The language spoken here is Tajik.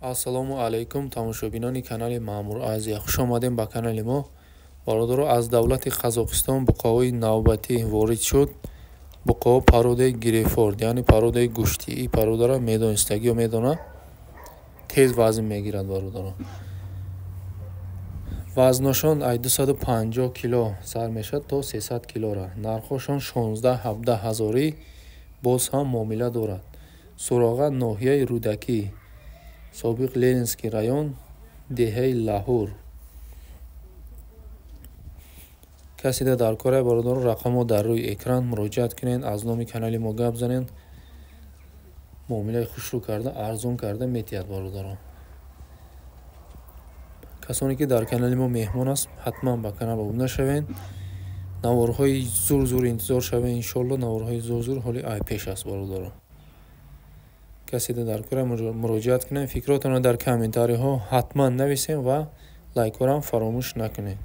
Ассалому алайкум, тамошобинони канали Маъмур Азия, хуш омадем ба канали мо. Бародаро, аз давлати Қазоқистон буқоҳои навбатӣ ворид шуд. Буқоҳо породаи Грейпфорд, яъне породаи гӯштӣ. Ин породаро медонистагиё медонад, тез вазн мегирад бародаро. Вазношон ай 250 кило сар мешавад то 300 килора. Нархҳошон 16-17 ҳазорӣ, боз ҳам муомила дорад. Суроға ноҳияи Рӯдакӣ, собиқ Ленинский район, деҳаи Лаҳур. Касе дар кора бародаро, рақамҳо дар рӯи экран, муроҷиат кунед, аз номи канали мо гап занед, муомилаи хушрӯ карда, арзон карда метиҳад бародаро. Касоне ки дар канали мо меҳмон аст, ҳатман ба канал обуна шавед. Наворҳои зур-зур интизор шавед, иншоалло наворҳои зур-зур ҳоли ай пеш аст бародаро. Касе дар кора муроҷиат кунед, фикротонро дар комментариҳо ҳатман нависем ва лайкҳоро фаромӯш накунед.